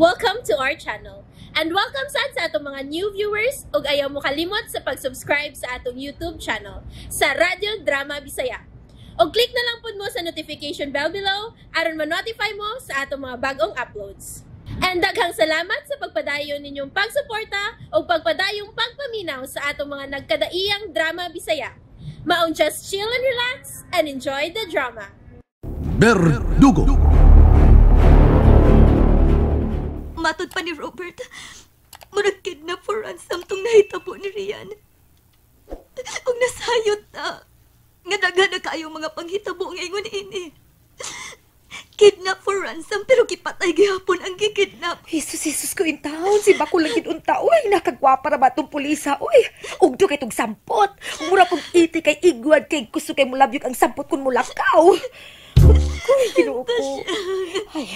Welcome to our channel. And welcome sad sa atong mga new viewers ug ayaw mo kalimot sa pag-subscribe sa atong YouTube channel sa Radyo Drama Bisaya. Og click na lang pud mo sa notification bell below aron ma-notify mo sa atong mga bagong uploads. And daghang salamat sa pagpadayon ninyong pagsuporta ug pagpadayong pagpaminaw sa atong mga nagkadaiyang drama Bisaya. Maong just chill and relax and enjoy the drama. Berdugo. Matod pa ni Robert, murag kidnap for ransom tong nahitabo ni Rian. Ug nasayot na, nga daghan na kaayo mga panghitabo nga ingon ini. Kidnap for ransom pero gipatay gihapon ang gikidnap. Jesus, Jesus ko in town. Si Bakul lang gid unta. Uy, nakagwapa ra ba tong pulisa? Uy, ugdo kay tong sampot. Mura pong iti kay igwad kay gusto kay mulabyog ang sampot kun mulakaw. Uy, Ginoo ko. Ay,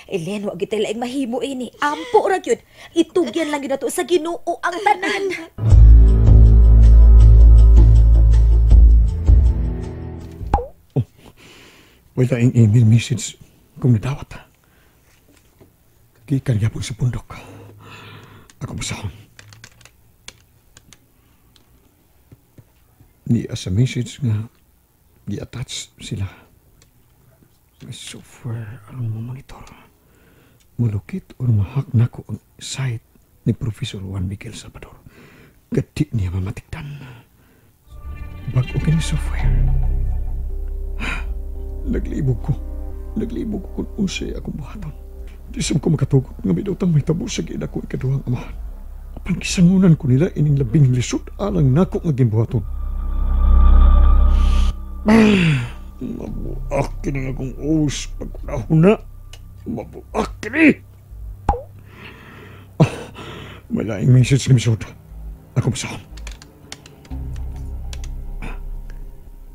Elen, wa gyud tay laing mahimo ini. Ampo ra gyud. Itugyan lang gyud nato sa Ginoo ang tanan. Wala ang email message kung nadawat. Gikan gyapon sa bundok. Ako basahon. Niya sa message nga gi-attach sila. May software aron mo monitor. Mulukit or mahak nako ang site ni Professor Juan Miguel Salvador. Gati niya mamatikdan. Bago kini software. Naglibog ko. Naglibog ko kung unsay akong buhaton. Di sab ko makatugot nga midutang may tabo sa giina ko ikaduhang amahan. Apan gisangunan ko nila ining labing lisod alang nako nga gimbuhaton. Mabuak kini akong uus pagkunahuna. Mabuak kini. May laing message ni Misod. Ako basahon.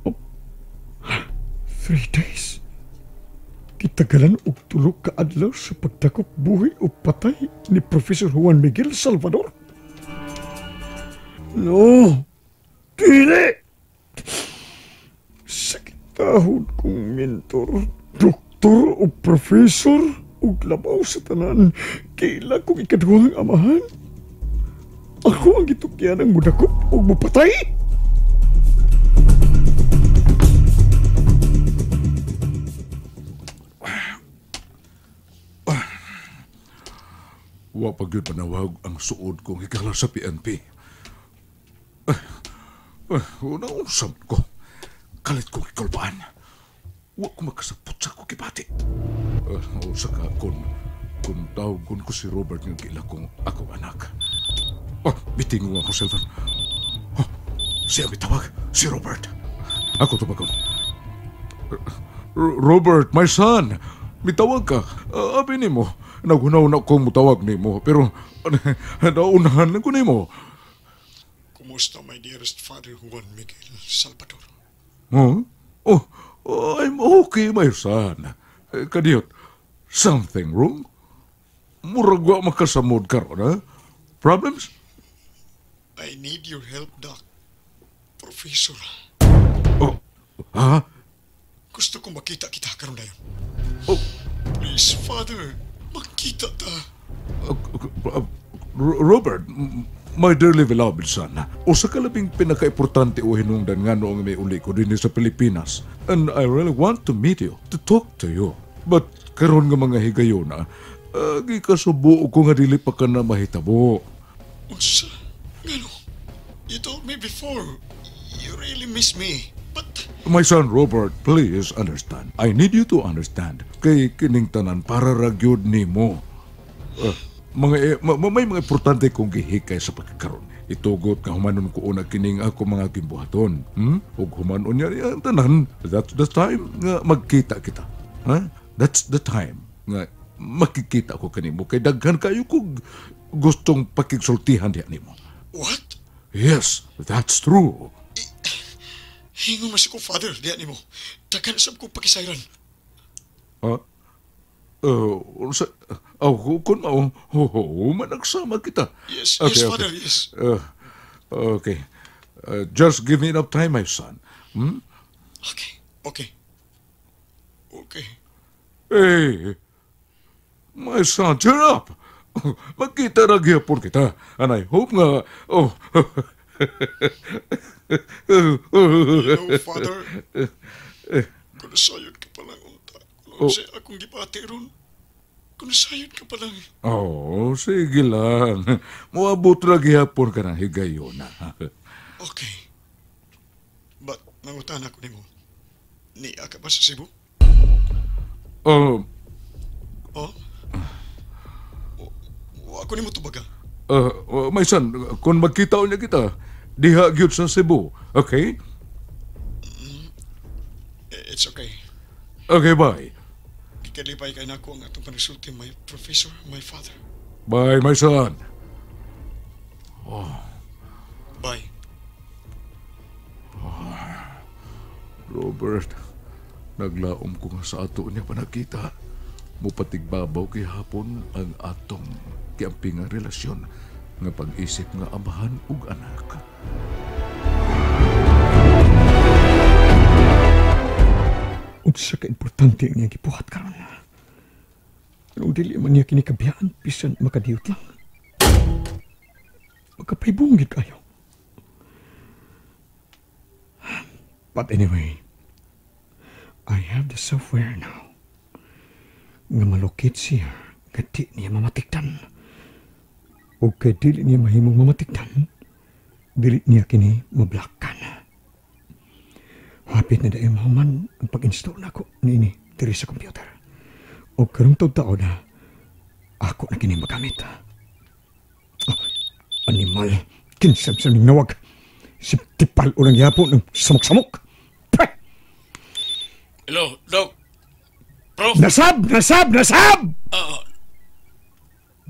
Oh. 3 days. Kitagalan og tulo ka adlaw sa pagdakop buhi o patay ni Professor Juan Miguel Salvador. No! Dili! Sakitahon kong mentor, doktor o professor ug labaw sa tanan, kaila kong ikaduhang amahan. Ako ang gitukyan ang mudakop ug mupatay. Wa pa gyud panawag ang suod kong hikala sa PNP. Una-unsam ko. Kalit kong ikulbaan. Wa ko makasapot sa ko kibati. Usa ka kun tawgon ko si Robert nga gila kong akong anak. Oh, bitingo ako cellphone. Oh, siya mitawag, si Robert. Ako tubagon. Robert, my son. Mitawag ka. Abi nimo. Nagunaw na kong mutawag nimo, pero naunahan lang ko nimo. Kumusta, my dearest father Juan Miguel Salvador? Huh? Oh, I'm okay, my son. Kadiyot, something wrong? Murag wa makasamod karon, ha? Problems? I need your help, Doc. Professor. Oh, ha? Gusto ko makita kita karon dayon. Oh. Please, Father. Makita ta. Robert, my dearly beloved son, usa ka labing pinakaimportante o hinungdan nga noong may uli ko dinhi sa Pilipinas. And I really want to meet you, to talk to you. But karon nga mga higayona, gikasubo ko nga dili pa ka na mahitabo. Unsa? Ngano? You told me before, you really miss me. But my son Robert, please understand. I need you to understand. Kay kining tanan para ra gyud nimo. May mga importante kong gihikay sa pagkakaron. Itugot nga humanon ko una kining ako mga gimbuhaton. Ug humanon niya ang tanan. That's the time nga magkita kita. Huh? That's the time nga makikita ko kanimo kay daghan kayo kog gustong pakigsultihan diha nimo. What? Yes, that's true. Hingon man ko, Father, diha nimo. Daghan sab ko pakisayran. Ha? Kung mao, managsama kita. Yes, okay, yes, okay. Father, yes. Okay. Just give me enough time, my son. Hmm? Okay. Okay. Hey, my son, cheer up. Magkita ra gyapon kita. And I hope nga oh. You know, Father, kung nasayod ka pa lang unta, kung oh. Akong gibati ron, kung nasayod ka pa lang. Oh, sige lang. Moabot ra gyapon ka ng higayona. Okay. But mangutan ako nimo. Niya ka ba sa Cebu? Oh. Oh? Ako nimo tubaga. My son, kung magkita niya kita, diha gyud sa Cebu, okay? It's okay. Okay, bye. Kikalipay kay nako ang atong panagsulti, my professor, my father. Bye, my son. Oh. Bye. Oh. Robert, naglaom ko nga sa ato niya panakita. Mupatigbabaw kay hapon ang atong kiamping nga relasyon nga pag-isip nga amahan ug anak. Unsa ka importante ang iyang gibuhat karon. Pero dili man niya kinikabiyaan bisan makadiyot lang. Magkapaybong gid kayo. But anyway, I have the software now. Nga malukit siya, nga di niya mamatikdan. O kay dili niya mahimong mamatikdan, dili niya kini mablakan. Hapit na dahil mahuman ang pag-install na ako niini diri sa computer. O karong taon na, ako na kini magamit. Oh, animal, kinsam-sam ning nawag. Siptipal unang yapon ng samok-samok. Peh! Hello, Doc. Prof. Nasab! Nasab! Nasab!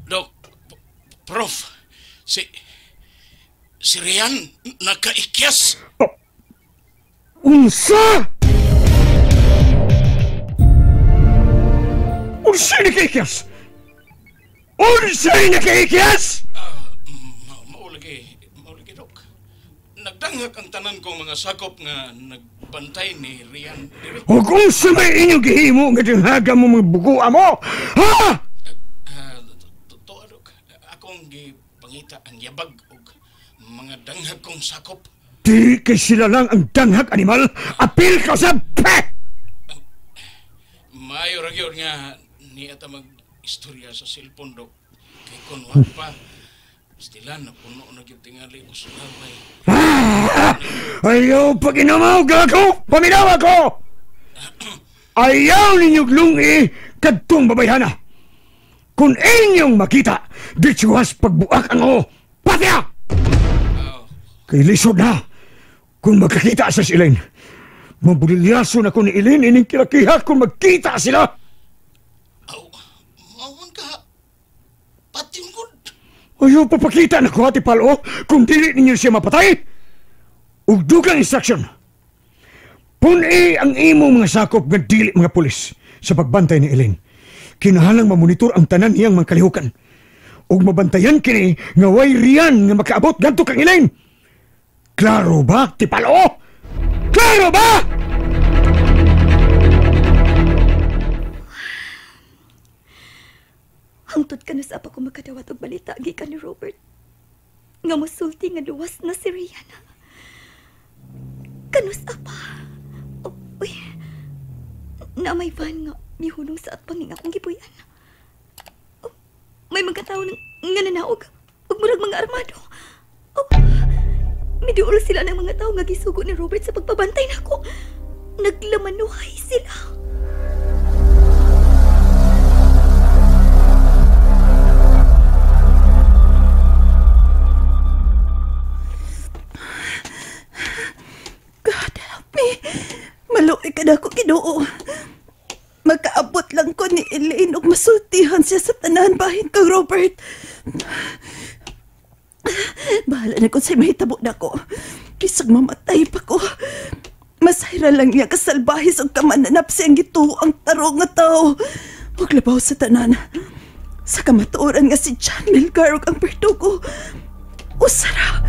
Doc, Prof, si Rian nakaikyas. Oh. Unsa? Unsa nakaikyas? Unsa nakaikyas? Maulagi, Doc. Nagdanghak ang tanan kong mga sakop nga nagbantay ni Rian. O kung sa may inyong gihimo nga dinghaga mo mga bugua mo, ha? Totoo, Dok. Akong gipangita ang yabag og mga danghag kong sakop. Di kay sila lang ang danghag, animal. Apil ka sa pe! Maayo ra gyud nga niya ta mag-istorya sa cellphone, Dok. Kay kun wa pa, sila napuno na gyud tingali og sulaway. Ayaw pag-inamaw, gago! Paminaw ako! Ayaw ninyong lungi kadtong babayhana! Kung inyong makita, ditsuhas pagbuak ang o, patya! Kay lisod na, kung magkakita sa si Elaine. Mabulilyaso na ko ni Elaine, ining kilakiha kung magkita sila! Aw, mawan ka, patyon ko. Ayaw papakita na ko, Ate Palo, kung dili ninyo siya mapatay! Ug dugang instruction. Pun-i ang imong mga sakop nga dili mga pulis sa pagbantay ni Elaine. Kinahanglang mamonitor ang tanan niyang mga kalihukan. Ug mabantayan kini nga way riyan nga makaabot ngadto kang Elaine. Klaro ba, Tipalo? Klaro ba? Hangtod kanus pa ko makadawat og balita gikan ni Robert. Nga mosulti nga luwas na si Rihanna. Kanus apa? Oh, uy. Na may van nga mihunong sa atpang ning akong gipuy-an. Oh, may mga tawo nga nanaog ug murag mga armado. Oh, miduol sila ng mga tawo nga gisugo ni Robert sa pagpabantay nako. Naglamanuhay sila. God help me. Maluoy ka na ako, Ginoo. Magkaabot lang ko ni Elaine ug masultihan siya sa tanan bahin kang Robert. Bahala na kung sa'y mahitabo na ko. Bisag mamatay pa ko. Masayra lang niya kasalbahis ang kamananap siyang gituo ang tarong nga tao. Huwag labaw sa tanan. Sa kamatuoran nga si John Melgar ug ang berdugo. Usara.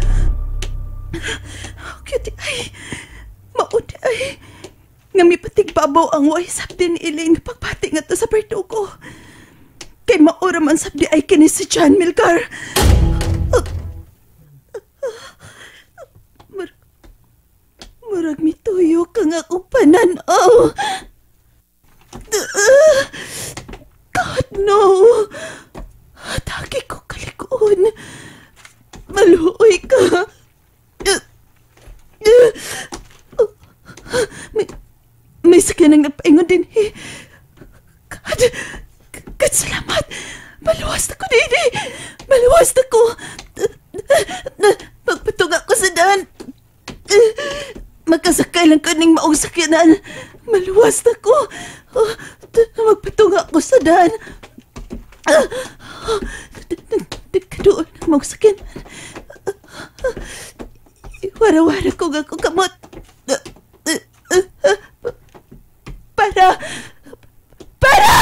Cute ay. Maudi ay. Nga mipatigbabaw ang way sabdi ni Elaine pagbati nga to sa berdugo. Kay maura Maura man sabdi ay kini si John Milcar. Murag mituyo ka nga akong pananaw. God, no. Atake ko kalikoon. Maluoy ka. May sakyan ang nagpaingon din eh. God, God, salamat. Maluwas na ko, Didi. Maluwas na ko. Magpatunga ko sa daan. Magkasakay lang kaning maong sakyanan. Maluwas na ko. Magpatunga ko sa daan. Nagkadoon ang maong sakyanan. Wara-wara ko nga akong kamot. Para! Para!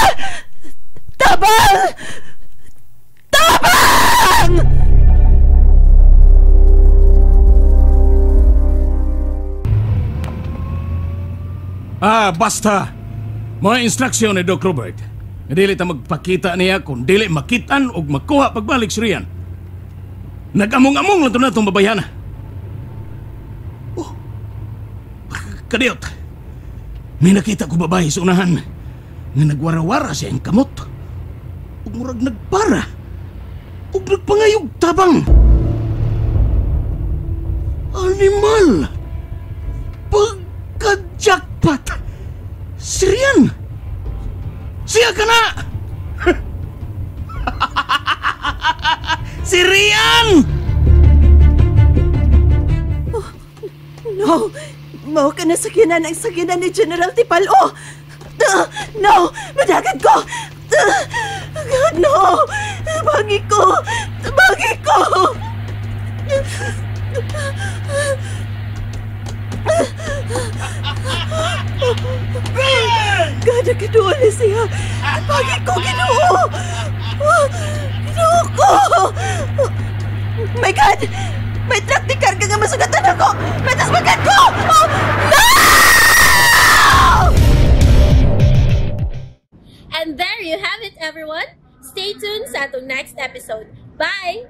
Tabang! Tabang! Ah, basta! Mga instruksyon ni Doc Robert. Dili ta magpakita niya kung dili makitan o makuha pagbalik si Rian. Nag-among-among lang ito na itong babayana. Oh, kadiyot. May nakita ko babae sa unahan nga nagwarawara siya ang kamot. Ug murag nagpara. Ug nagpangayog tabang. Animal! Pagka-jackpot! Si Rian! Siya ka na! Si Rian! Oh, no! Mao ka na sakyanan ang sakyanan ni General Tipalo! No! Madagat ko! God, no! Bagi ko! Bagi ko! God, nagkadoon na siya! Bagi ko! Ginoo! Ginoo ko! My God! May truck ni karga nga masugatan ako! Matas magad ko! Oh, no! And there you have it, everyone! Stay tuned sa atong next episode. Bye!